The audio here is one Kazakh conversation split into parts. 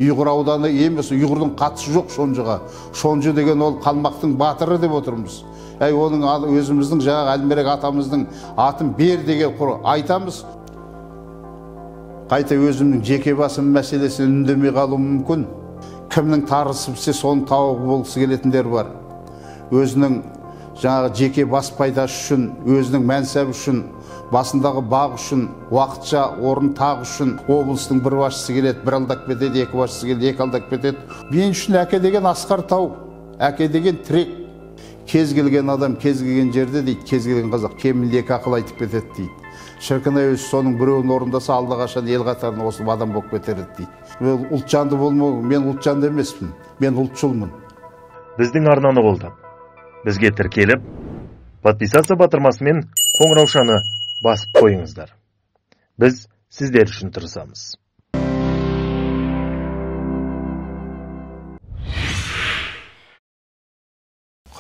Ұйғыр ауданы емес, ұйғырдың қатысы жоқ Шонжыға. Шонжы деген ол қалмақтың батыры деп отырмыз. Әй, оның өзіміздің жаңағы Әлмерек атамыздың атын бер деген құр айтамыз. Қайта өзімнің жеке басым мәселесін үндемей қалуым мүмкін. Кімнің тарысы піссе, соның тауығы болғысы келетіндер бар. Өзінің жаңағы жеке бас пайдасы үшін, өзінің мәнсабы үшін, басындағы бақ үшін, уақытша орын тақ үшін облыстың бір басшысы келеді, бір алдап кетеді, екі басшысы келеді, екі алдап кетеді. Мен үшін әке деген асқар тау, әке деген тірек. Кез келген адам, кез келген жерде дейді, кез келген қазақ кемінде екі ақыл айтып кетеді дейді. Шіркін ай, өзі соның біреуін орындаса, алдақашан ел қатарына қосылып адам болып кетер еді дейді. Мен ұлтжанды болмау, мен ұлтжанды емеспін, мен ұлтшылмын. Біздің арнаны қолдап, бізге тіркеліп, подписаться батырмасымен қоңыраушаны басып қойыңыздар. Біз сіздер үшін тырысамыз.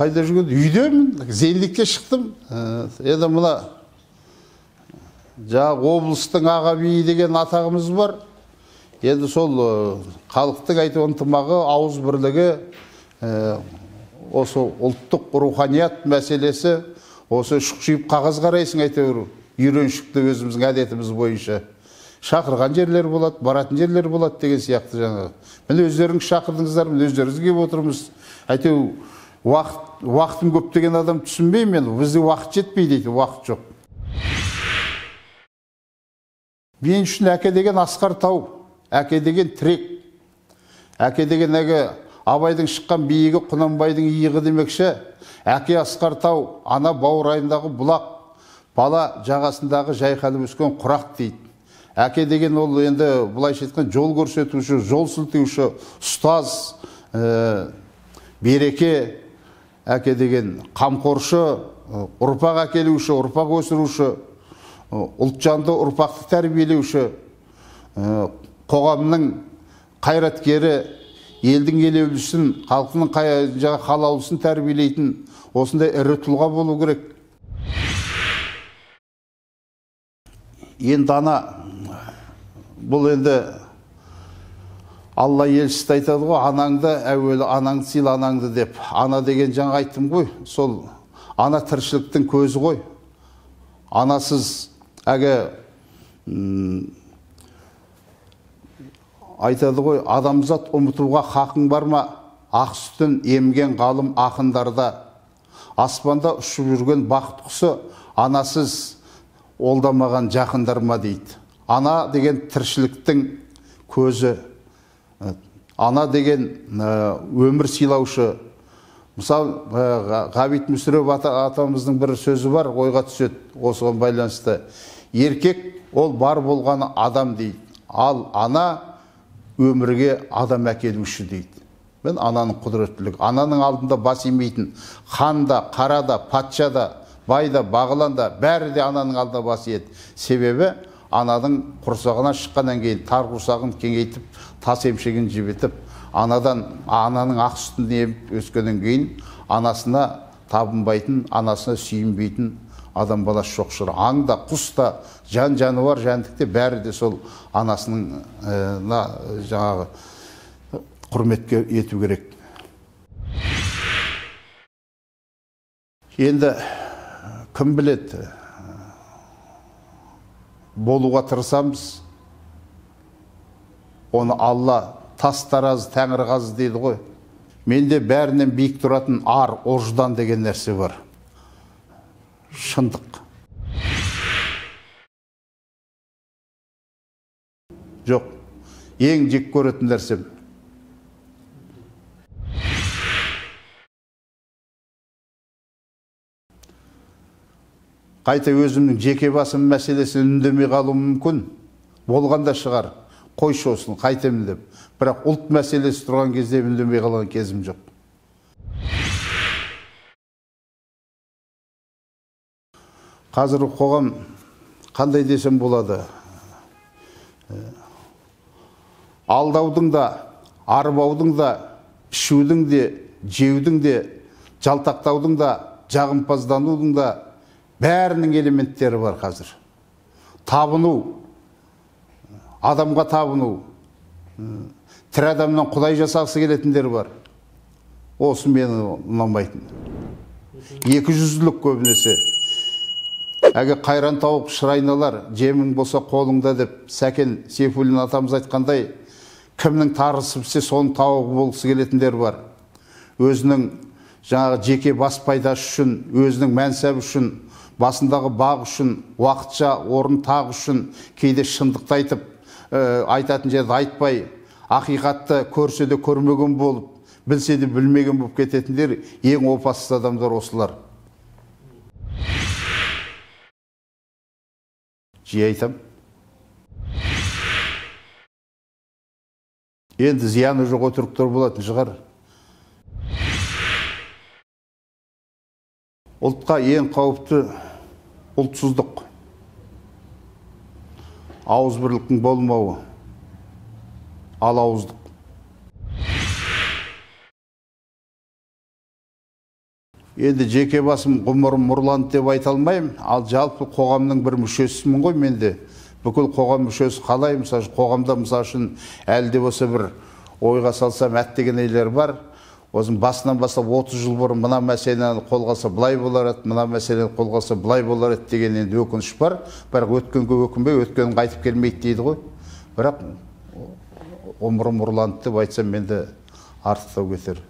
Қайда жүргенде үйдемін, зейіндікке шықтым. Енді мына жаңағы облыстың аға биі деген атағымыз бар. Енді сол халықтың әйтеуір ынтымағы, ауыз бірлігі, осы ұлттық руханият мәселесі, осы шұқшиып қағаз қарайсың әйтеуір үйреншікті өзіміздің әдетіміз бойынша. Шақырған жерлер болады, баратын жерлер болады деген сияқты жаңағы. Міне өздеріңіз шақырдыңыздар, міне өздеріңіз келіп отырмыз. Әйтеуір уақытым көп деген адам түсінбеймін мен, бізде уақыт жетпейді дейді, уақыт жоқ. Мен үшін әке деген асқар тау, әке деген тірек. Әке деген әке Абайдың шыққан биігі Құнанбайдың иығы демекші, әке асқар тау, ана баурайындағы бұлақ, бала жағасындағы жайқалып өскен құрақ дейді. Әке деген ол енді былайша айтқан жол көрсетуші, жол сілтеуші, ұстаз, береке, әке деген қамқоршы, ұрпақ әкелуші, ұрпақ өсіруші, ұлтжанды ұрпақты тәрбиелеуші, қоғамның қайраткері, елдің елеулісін, халқының қалаулысын тәрбиелейтін осындай ірі тұлға болу керек. Енді ана, бұл енді Алла елшісі айтады ғой, анаңды әуелі анаңды сыйла, анаңды деп. Ана деген жаңа айттым ғой, сол ана тіршіліктің көзі ғой. Анасыз әге айтады ғой, адамзат ұмытуға хақың бар ма? Ақ сүтін емген ғалым ақындарда. Аспанда ұшып жүрген бақыт құсы анасыз олдамаған жақындар ма дейді. Ана деген тіршіліктің көзі, ана деген өмір сыйлаушы. Мысалы, Ғабит Мүсіреп атамыздың бір сөзі бар, ойға түседі осыған байланысты. Еркек ол бар болғаны адам дейді, ал ана өмірге адам әкелуші дейді. Мен ананың құдіреттілігі, ананың алдында бас имейтін хан да, қара да, патша да, бай да, бағлан да, бәрі де ананың алдында бас иеді. Себебі ананың құрсағынан шыққаннан кейін тар құрсағын кеңейтіп, тас емшегін жібітіп, анадан, ананың ақ сүтін еміп өскеннен кейін анасына табынбайтын, анасына сүйінбейтін адам баласы жоқ шығар. Аң да, құс та, жан жануар, жәндік те бәрі де сол анасының жаңағы құрметке ету керек. Енді кім біледі, болуға тырысамыз. Оны Алла тас таразы, тәңір қазы дейді ғой. Менде бәрінен биік тұратын ар, ождан деген нәрсе бар. Шындық. Жоқ, ең жек көретін нәрсем. Қайта өзімнің жеке басым мәселесін үндемей қалуым мүмкін. Болғанда шығар, қойшы осыны, қайтемін деп. Бірақ ұлт мәселесі тұрған кезде үндемей қалған кезім жоқ. Қазіргі қоғам қандай десем болады? Алдаудың да, арбаудың да, ішудің де, жеудің де, жалтақтаудың да, жағымпазданудың да бәрінің элементтері бар қазір. Табыну, адамға табыну, Тірі адамнан құдай жасағысы келетіндер бар. Осы мені ұнамайтын. Екі жүзділік көбінесе. Әге қайран тауық шырайналар, жемің болса қолыңда деп Сәкен Сейфуллин атамыз айтқандай, кімнің тарысы піссе соның тауығы болғысы келетіндер бар. Өзінің жаңағы жеке бас пайдасы үшін, өзінің мәнсабы үшін, басындағы бақ үшін, уақытша орын тағы үшін кейде шындықты айтып, айтатын жерді айтпай, ақиқатты көрсе де көрмеген болып, білсе де білмеген болып кететіндер ең опасыз адамдар осылар. Жиі айтам. Енді зияны жоқ өтіріктер болатын шығар. Ұлтқа ең қауіпті ұлтсыздық, ауызбірліктің болмауы, алауыздық. Енді жеке басым ғұмырым ұрланды деп айта алмаймын, ал жалпы қоғамның бір мүшесімін ғой мен де. Бүкіл қоғам мүшесі қалай, мысалы үшін, қоғамда мысалы үшін әлі де болса бір ойға салсам әттеген-айлар бар. Осының басынан бастап 30 жыл бұрын мына мәселені қолға алса былай болар еді, мына мәселені қолға алса былай болар еді деген енді өкініш бар. Бірақ өткенге өкінбей, өткен қайтып келмейді дейді ғой. Бірақ ғұмырым ұрланды деп айтсам енді артықтау кетер.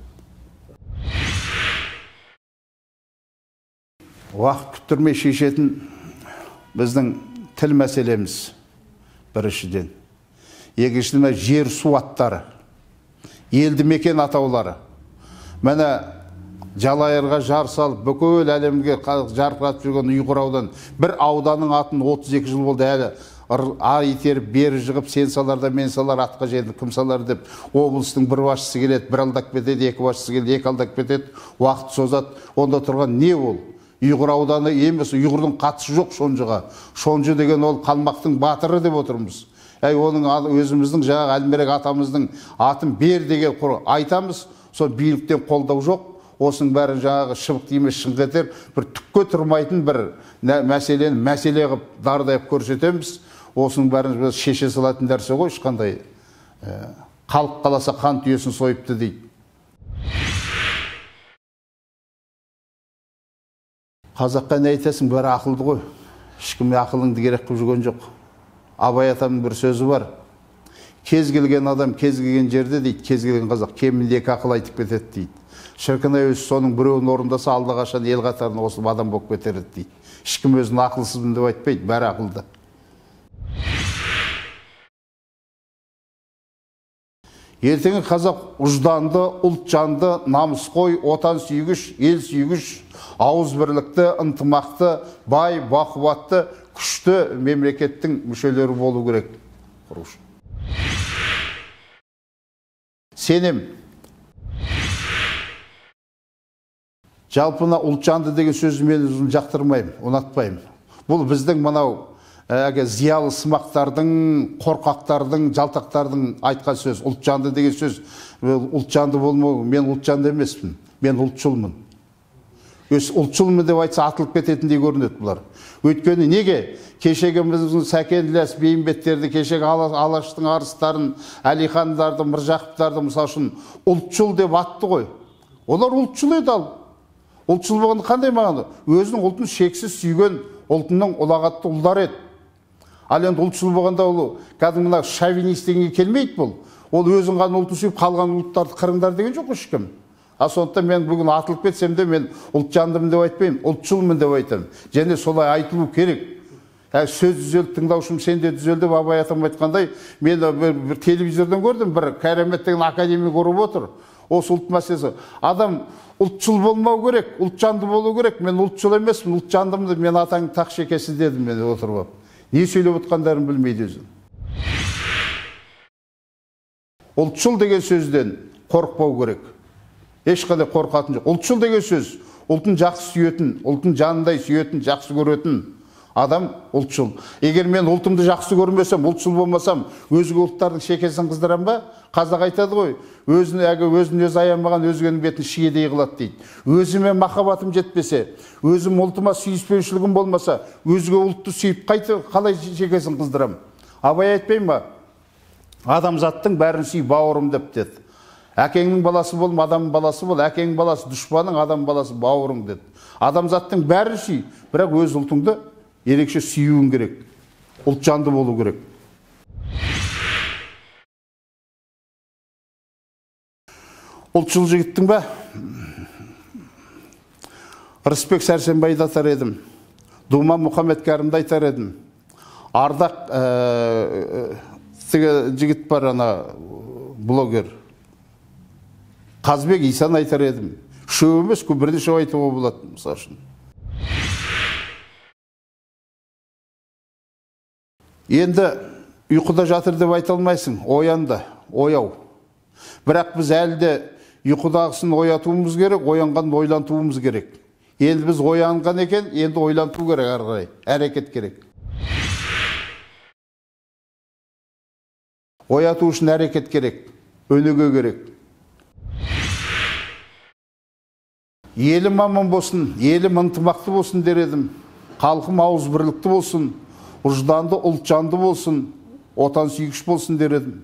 Уақыт күттірмей шешетін біздің тіл мәселеміз біріншіден. Екіншіден жер су аттары, елді мекен атаулары. Міне Жалайырға жар салып, бүкіл әлемге жарқыратып жүрген Ұйғыр аудан, бір ауданның атын 32 жыл болды әлі ар итеріп, бері жығып, сен салар да мен салар, атқа жетіп, кім салар деп облыстың бір басшысы келеді, бір алдап кетеді, екі басшысы келеді, екі алдап кетеді, уақыт созады. Онда тұрған не ол? Ұйғыр ауданы емес, ұйғырдың қатысы жоқ Шонжыға. Шонжы деген ол қалмақтың батыры деп отырмыз. Әй, оның өзіміздің жаңағы Әлмерек атамыздың атын бер деген айтамыз, сол биліктен қолдау жоқ. Осының бәрін жаңағы шыбық емес шыңқ етер, бір түкке тұрмайтын бір мәселені мәселе қылып дардайып көрсетеміз. Осының бәрін біз шеше салатын нәрсе ғой, ешқандай. Халық қаласа қан түйесін сойыпты дейді. Қазаққа не айтасың, бәрі ақылды ғой. Ешкім ақылыңды керек қылып жүрген жоқ. Абай атамның бір сөзі бар. Кез келген адам, кез келген жерде дейді, кез келген қазақ кемінде екі ақыл айтып кетеді дейді. Шіркін-ай өзі соның біреуін орындаса, алдақашан ел қатарына қосылып адам болып кетер еді дейді. Ешкім өзін ақылсызбын деп айтпайды, бәрі ақылды. Ертеңгі қазақ ұжданды, ұлтжанды, намысқой, отан сүйгіш, ел сүйгіш, ауызбірлікті, ынтымақты, бай, бақуатты, күшті мемлекеттің мүшелері болу керек. Құрушы. Сенем. Жалпына ұлтжанды деген сөзді мен өзім жақтырмаймын, ұнатпаймын. Бұл біздің мынау зиялы сымақтардың, қорқақтардың, жалтақтардың айтқан сөз. Ұлтжанды деген сөз, ұлтжанды болмау, мен ұлтжанды емеспін, мен ұлтшылмын. Өз ұлтшылмын деп айтса атылып кететіндей көрінеді бұлар. Өйткені неге? Кешегі біздің Сәкен Ілияс Бейімбеттерді, кешегі Алаштың арыстарын, Әлихандарды, Міржақыптарды мысал үшін ұлтшыл деп атты ғой. Олар ұлтшыл еді ал. Ұлтшыл болғанда қандай мағына? Өзінің ұлтын шексіз сүйген ұлтының ұлағатты ұлдары еді. Ал енді ұлтшыл болғанда ол кәдімгі мына шовинист дегенге келмейді бұл. Ол өзін ғана ұлтын сүйіп қалған ұлттарды қырыңдар деген жоқ ешкім. А сондықтан мен бүгін атылып кетсем де мен ұлтжандымын деп айтпаймын, ұлтшылмын деп айтамын. Және солай айтылу керек. Сөз түзелді, тыңдаушым сен де түзел деп Абай атам айтқандай, мен бір телевизордан көрдім, бір Кәремет деген академик ұрып отыр. Осы ұлт мәселесі. Адам ұлтшыл болмау керек, ұлтжанды болу керек. Мен ұлтшыл емеспін, ұлтжандымын деп, мен атаң тақ шекесі дедім мен отырып алып. Не сөйлеп отқандарын білмейді өзі. Ұлтшыл деген сөзден қорықпау керек. Ешқандай қорқатын жоқ. Ұлтшыл деген сөз, ұлтын жақсы сүйетін, ұлтын жанындай сүйетін, жақсы көретін адам ұлтшыл. Егер мен ұлтымды жақсы көрмесем, ұлтшыл болмасам, өзге ұлттардың шекесін қыздырам ба? Қазақ айтады ғой, өзін өзі аямаған өзгенің бетін шиедей қылады дейді. Өзіме махаббатым жетпесе, өзім ұлтыма сүйіспеншілігім болмаса, өзге ұлтты сүйіп қалай шекесін қыздырам? Абай айтпай ма? Адамзаттың бәрін сүй бауырым деп деді. Әкеңнің баласы бол, адамның баласы бол, әкеңнің баласы дұшпаның, адам баласы бауырың деді. Адамзаттың бәрін сүй, бірақ өз ұлтыңды ерекше сүюің керек. Ұлтжанды болу керек. Ұлтшыл жігіттің бе? Рысбек Сәрсенбайды айтар едім. Думан Мұхаммедкәрімді айтар едім. Ардақ жігіт бар, ана блогер. Қазбек Исаны айтар едім. Үшеу емес, көп бірнешеу айтуға болады, мысал үшін. Енді ұйқыда жатыр деп айта алмайсың, оянды, ояу. Бірақ біз әлі де ұйқыдағысын оятуымыз керек, оянғанын ойлантуымыз керек. Енді біз оянған екен, енді ойланту керек ары қарай, әрекет керек. Ояту үшін әрекет керек, өнеге керек. Елім аман болсын, елім ынтымақты болсын дер едім. Халқым ауызбірлікті болсын, ұжданды, ұлтжанды болсын, отансүйгіш болсын дер едім.